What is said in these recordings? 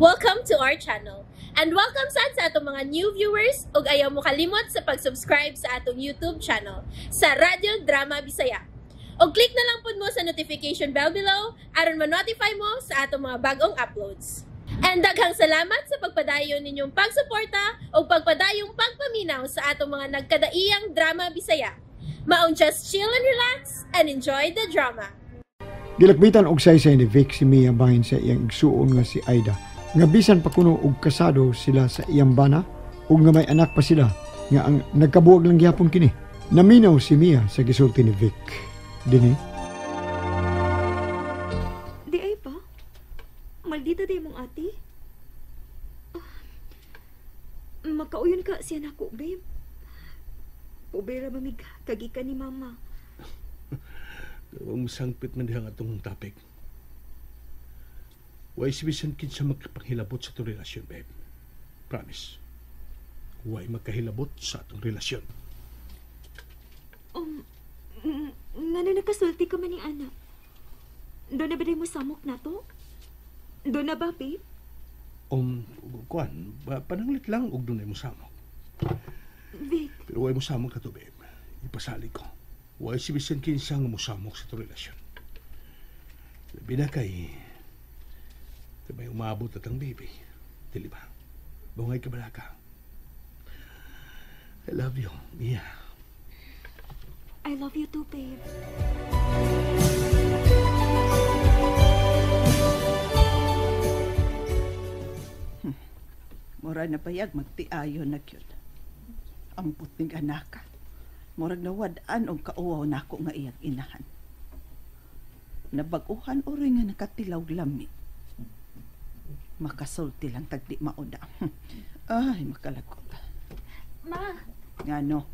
Welcome to our channel. And welcome sad sa atong mga new viewers ug ayaw mo kalimot sa pag-subscribe sa atong YouTube channel sa Radyo Drama Bisaya. Og click na lang pud mo sa notification bell below aron ma-notify mo sa atong mga bagong uploads. And daghang salamat sa pagpadayon ninyong pagsuporta ug pagpadayong pagpaminaw sa atong mga nagkadaiyang drama Bisaya. Maong just chill and relax and enjoy the drama. Gilakbitan og saysay ni Vic si Mia bahin sa iyang igsuon nga si Aida. Nga bisan pa kuno og kasado sila sa iyang bana ug nga may anak pa sila nga ang nagkabuwag lang gihapon kini. Naminaw si Mia sa gisulti ni Vic. Dini. Di ay pa? Maldita di mong ate? Ah, makauyon ka siya nako, babe. Pobera mamig kagikan ni mama. Ang sangpit man dihang atong topic. Way sibisan kinsa magkapanghilabot sa atong relasyon, babe. Promise. Way magkahilabot sa atong relasyon. Ngano nakasulti ka man ni ana? Doon na ba mo samok na to? Doon na ba, babe? Kuan, pananglit lang og dunay mo samok. Vic. Pero way mo samok na to, babe. Ipasali ko. Way sibisan kinsa nga mosamok sa atong relasyon. Labi na kay may umabot at ang baby. Dili ba? Bungay ka balaka. I love you, Mia. I love you too, babe. Mura na bayag magtiayon na gyud. Ang puting anaka. Murag nawad-an og kauwaw nako nga iyang inahan. Nabag-uhan oroy nga nakatilaw lami. Makasulti lang tagdi mauna. Ay, makalagot. Ma! Ngano?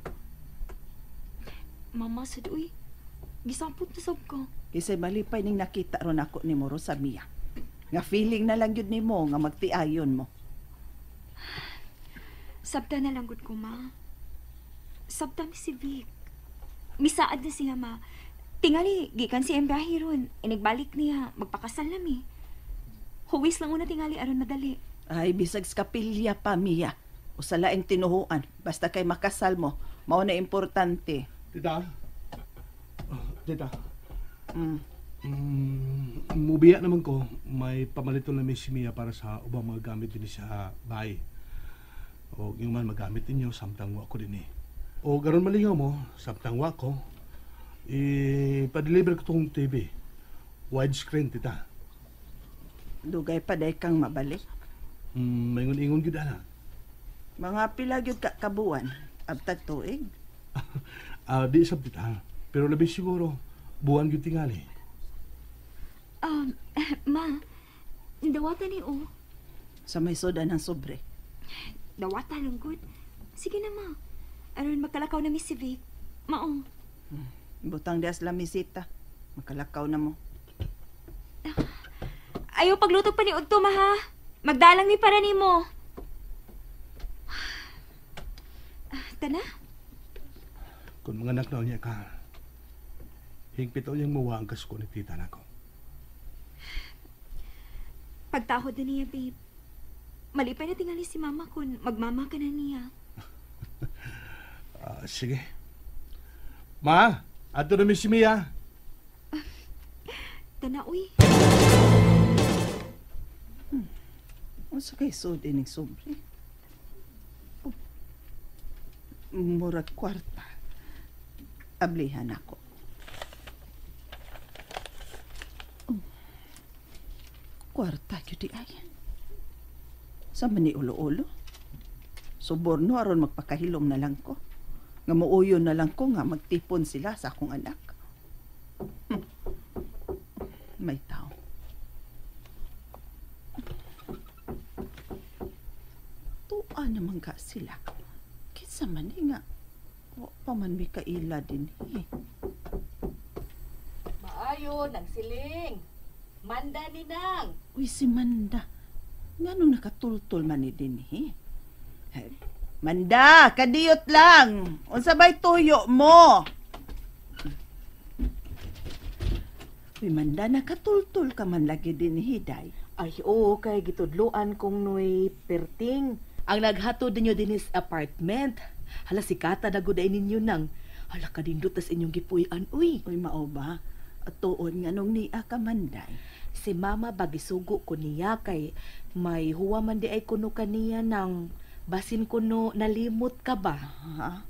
Mama, sad uy. Gisapot na sab ko. Kisay malipay ning nakita ron ako ni Moro sa Mia. Nga feeling na lang yun nimo nga magtiayon mo. Sabta na lang gud ko, ma. Sabta mi si Vic. Misaad na siya, ma. Tingali, gikan si Embrahe ron. Inigbalik niya, magpakasal na mi. Huwis lang una tingali aron madali. Ay, bisag sa kapilya pa, Mia. O sa laing tinuhuan, basta kay makasal mo, mao na importante. Tita? Tita? Mm. Mubiya naman ko, may pamalito na may si Mia para sa ubang mga gamit din sa bahay. O yung man magamit ninyo, samtang wa ko din eh. O garon malingaw mo, samtang wa ko, ipa-deliver ko tong TV. Widescreen, tita. Dugay pa day kang mabalik. Maingon-ingon gyud ana. Mga pila gyud ka kabuan, abtag tuig. Di sab tita, pero labi siguro buwan gyud tingali. Ma, dawata ni o. Sa may soda ng sobre. Dawata lang gud. Sige na ma. Aron magkalakaw na mi si Vic. Mao. Butang dias lamisita. Makalakaw na mo. Ayaw pagluto pa ni Udto, ma, ha? Magdalang mi para nimo. Tana? Kung mga anak na niya ka, higpit niyang mawa ang kasuko ni tita nako. Pagtahod na niya, babe. Malipay na tingali si mama kung magmama ka na niya. Sige. Ma, ato na mi si Mia. Tana, uy. Unsa kay sud ining sobre? Oh. Murag kwarta. Ablihan ako. Oh. Kwarta gyud di ay. Sa man ni ulo-ulo? Suborno aron magpakahilom na lang ko. Nga muuyon na lang ko nga magtipon sila sa akong anak. May tao. Tuwa naman ka sila. Kinsa man ni nga. Wa pa man mi kaila din eh. Maayo, nagsiling. Manda ni nang. Uy, si Manda. Ngano nakatultol man ni din eh? Manda, kadiyot lang. Unsa bay tuyo mo? Uy, Manda, nakatultol ka man lagi din hiday. Ay, oo, kay gitudloan kong noy perting. Ang naghatod ninyo dinis apartment. Hala, sikata na gud ay ninyo nang. Hala, kanindot tas inyong gipuy-an, uy. Uy, mao ba? Tuon nga nung niya ka manday. Si mama bagisugo ko niya kay may huwa man di ay kuno kaniya nang basin kuno nalimot ka ba? Ha?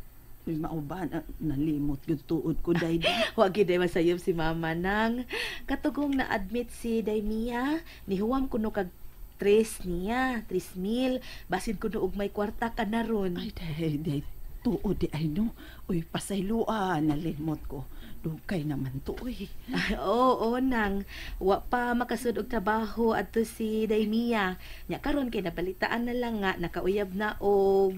Uy, mao ba? Nalimot gyud tuod ko day. Wa gyud ay masayop si mama nang katugong na-admit si Daimia, nihuwam kuno kag tres niya, 3,000. Basin kuno og may kwarta ka na ron. Ay, day, day. Tuod di ay no. Uy, pasayloa, nalimot ko. Dugay naman to, uy. Ay, oo, nang. Wa pa makasud og trabaho adto si Daimia. Nya karon kay nabalitaan na lang nga nakauyab na og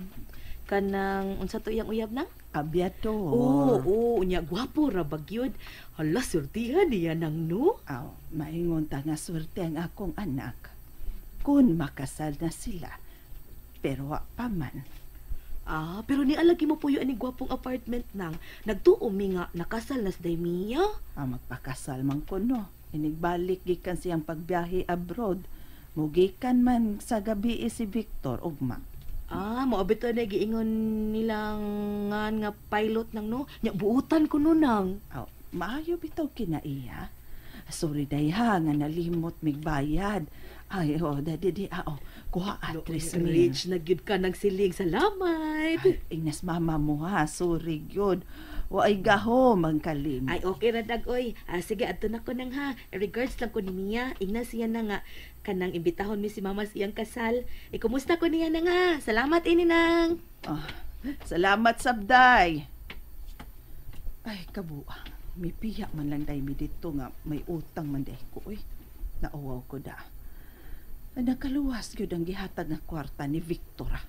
kanang unsa to iyang uyab nang? Abiator. Oo, oo, unya gwapo ra ba gyud. Hala, surtihan niya nang no. Aw, maingon ta nga swerte ang akong anak. Kun makasal na sila. Pero wa pa man. Ah, pero ni alagi mo puyo ani gwapong apartment nang nagtuo mi nga nakasal na si Daimia. Ang magpakasal man kuno. Inigbalik gikan siyang pagbiyahe abroad. Mugikan man sa gabi si Victor ugma. Ah, mao bitaw na giingon nilang ngan nga pilot nang no. Nya buutan ko no nang. Aw, maayo bitaw kinaiya. Sorry day ha, nga nalimot migbayad. Ay, oh, dadi di, ah, oh, kuha at 3,000. Rich na gyud ka ng siling. Salamat. Ay, ingnas mama mo ha, sorry gyud. Waay gaho mangkalim. Ay, okay ra dag oy. Ah, sige, adto na ko nang ha. Regards lang ko ni Mia. Ingna siya na nga kanang imbitahon mi si mama sa iyang kasal. E kumusta ko niya na nga. Salamat ini nang. Ah, salamat sabday. Ay, kabuang. May piya man lang day mi dito nga may utang man day ko oy. Nauwaw ko da. Ay, nakaluwas gyud ang gihatag nga kwarta ni Victor. Ah.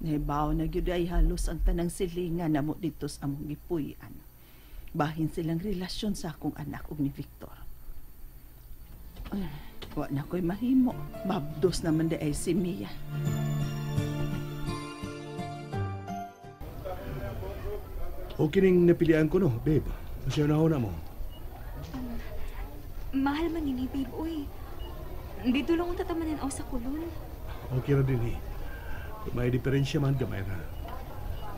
Nahibaw na gyud ay halos ang tanang silingan namo dito sa among gipuy-an. Bahin silang relasyon sa akong anak ug ni Victor. Ay, wa na ko'y mahimo. Mabdos naman di ay si Mia. Okay ning napilian ko no, babe. Masya na na mo. Mahal man ni babe, uy. Dito lang ang tatamanan ako sa kulon. Okay ra din eh. May diferensya man gamay ra.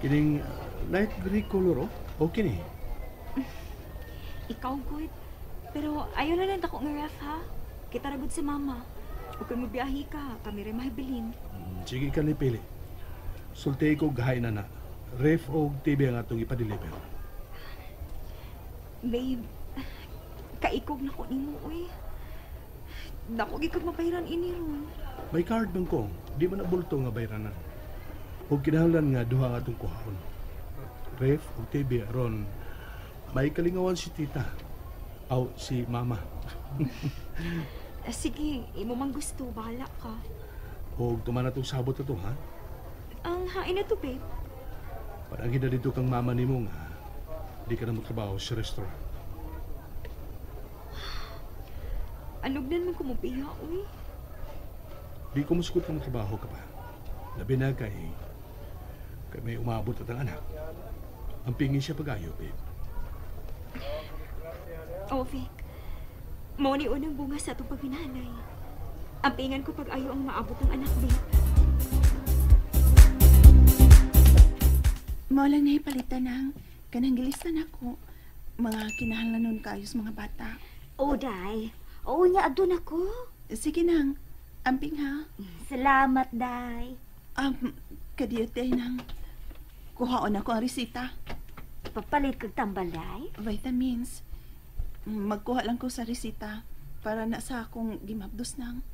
Kining light gray color oh. Okay ni. Ikaw, good. Pero ayaw na lang dako nga ref, ha? Kita ra gud si mama. Ug kung mobiyahe ka, kami rin mahibilin. Sige ka ni pili. Sulti ko gahay na na. Ref o TV ang atong ipa-deliver. Babe, kaikog na ko nimo, uy. Dako gid kog mabayran ini ron. May card man ko. Di man nabulto nga bayranan. Og kinahanglan nga duha ang atong kuhaon. Ref o TV aron may kalingawan si tita. Aw si mama. Sige, imo man gusto, bahala ka. Og tuman na tong sabot na to, ha? Ang hain na to, babe. Panangin na dito kang mama nimo nga di ka na magtrabaho sa restaurant. Alugnan man kumubiya, uy. Di ko musugot kang trabaho ka pa. Labi na kay may umabot at ang anak. Ang pingin siya pag-ayo, babe. Oh, Vic. Mao ni unang bunga sa atong pagminanay. Ang pingan ko pag-ayo ang maabot ng anak, babe. Mao lang nahipalitan ang kanang gilistan ako. Mga kinahanglan nun kaayos mga bata. Oh, day. Oo niya, adun ako. Sige nang, amping ha. Salamat, day. Kadiyot day nang. Kuhaon ako ang resita. Papalit kag tambal, day. Vitamins. Magkuha lang ko sa resita para na sa akong gimabdos nang.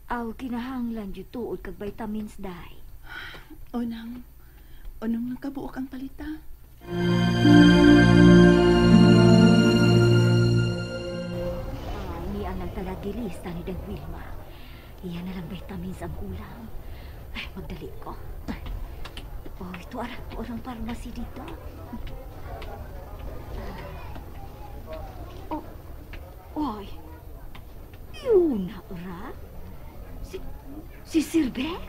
Aw, kinahanglan jud tuod kag vitamins, day. O nang, unong lang kabuok ang palita. Ay, niya ang nagtalagilista ni Dang Wilma. Iya na lang vitamins ang kulang. Ay, magdali ko. Oh, ito ara, orang pharmacy dito. Oh, oy. Yun na, ra. Si Sir Beck?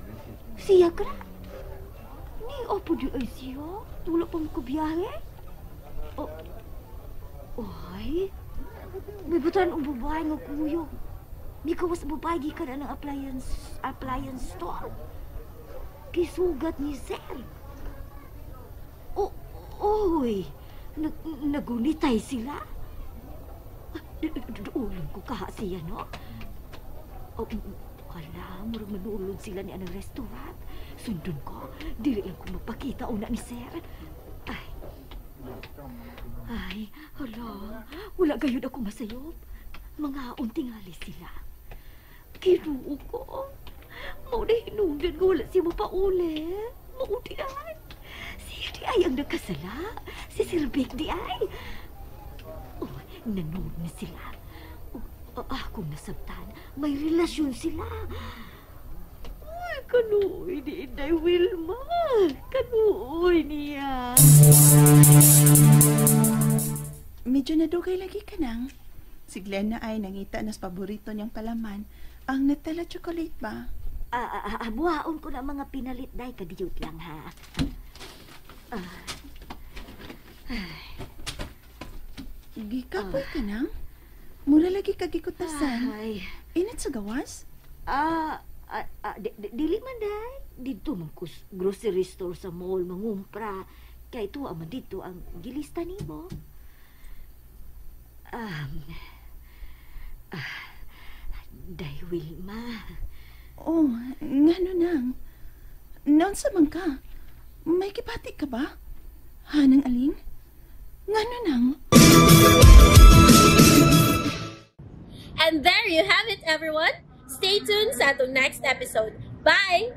Siya ka na? Ni opo di ay siya. Wala pa mo ko biyahe. Oy, may butan ang babae nga kuyog. Mikawas ang babae gikan na ng appliance store. Gisugat ni sir. O, oy, nagunitay sila. Duulong ko kaha siya, no? O, hala, murag manulod sila ni anang restaurant. Sundon ko, dili lang ko mapakita una ni sir. Ay, ay, hala, wala gayud ako masayop. Mga untingali sila. Kinuo ko. Mao na hinungdan nga wala siya mapauli. Mao di ay. Siya di ay ang nagkasala. Si Sir Vic di ay. Oh, nanood na sila. Oh, akong nasabtan, may relasyon sila. Uy, kanuoy ni Inday Wilma. Kanuoy niya. Medyo nadugay lagi ka nang. Si Glenna ay nangita nas paborito niyang palaman. Ang Nutella chocolate ba? Buhaon ko na mga pinalit, day. Kadiyot lang, ha? Gikapoy ka nang? Mura lagi ka gikutasan. Ay. Init sa gawas? Dili man, day. Dito man ko grocery store sa mall mangumpra. Kay tuwa man dito ang gilista nimo. Day Wilma. Oh, ngano nang? Naunsa man ka? May kipati ka ba? Hanang aling? Ngano nang? And there you have it, everyone. Stay tuned sa atong next episode. Bye!